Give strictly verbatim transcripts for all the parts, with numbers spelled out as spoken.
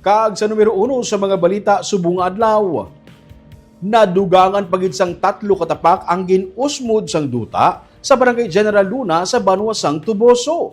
Kag sa numero uno sa mga balita subong nga adlaw, nadugangan pa gid sang tatlo ka tapak ang gin-usmod sang duta sa Barangay General Luna sa banwa sang Toboso.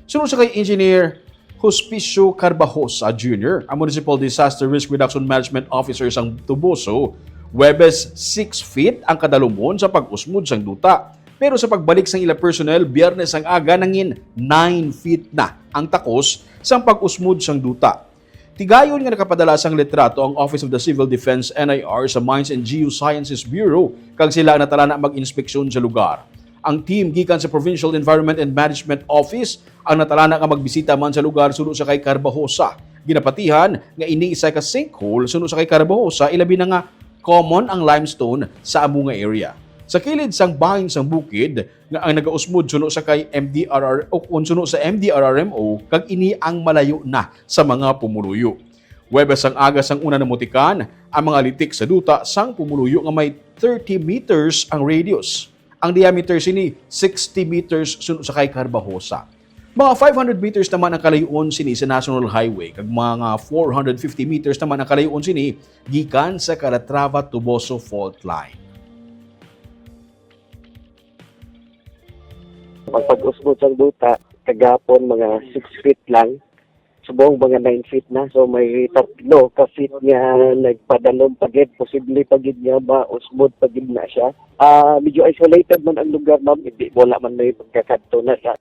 Suno sa kay Engineer Hospicio Carbajosa Junior, ang Municipal Disaster Risk Reduction Management Officer sang Toboso, Huwebes six feet ang kadalumhon sa pag-usmod sang duta. Pero sa pagbalik sang ila personnel, Biyernes ang aga nangin nine feet na ang takos sang pag-usmod sang duta. Tigayon nga nakapadala sang litrato ang Office of the Civil Defense, N I R, sa Mines and Geosciences Bureau, kag sila ang natalana mag-inspeksyon sa lugar. Ang team gikan sa Provincial Environment and Management Office ang natalana nga magbisita man sa lugar suno sa kay Carbajosa. Ginapatihan nga ini isa ka sinkhole suno sa kay Carbajosa, ilabi na nga common ang limestone sa amo nga area. Sa kilid sang bahin sang bukid nga ang nagausmod suno sa kay M D R R o kun suno sa M D R R M O, kag ini ang malayo na sa mga pumuluyo. Huwebes ang aga sang una namutikan ang mga litik sa duta sang pumuluyo nga may thirty meters ang radius. Ang diameter sini sixty meters suno sa kay Carbajosa. Mga five hundred meters naman ang kalayo-on sini sa National Highway, kag mga four hundred fifty meters naman ang kalayo-on sini gikan sa Calatrava Toboso fault line. Ang pag-usbod sang duta, kagapon mga six feet lang. Subong mga nine feet na. So may tatlo ka feet nga nagpadalom pa gid. Posible pa gid nga mausbod pa gid na siya. Ah, medyo isolated man ang lugar, ma'am. Hindi, wala man may pagkakadto na sa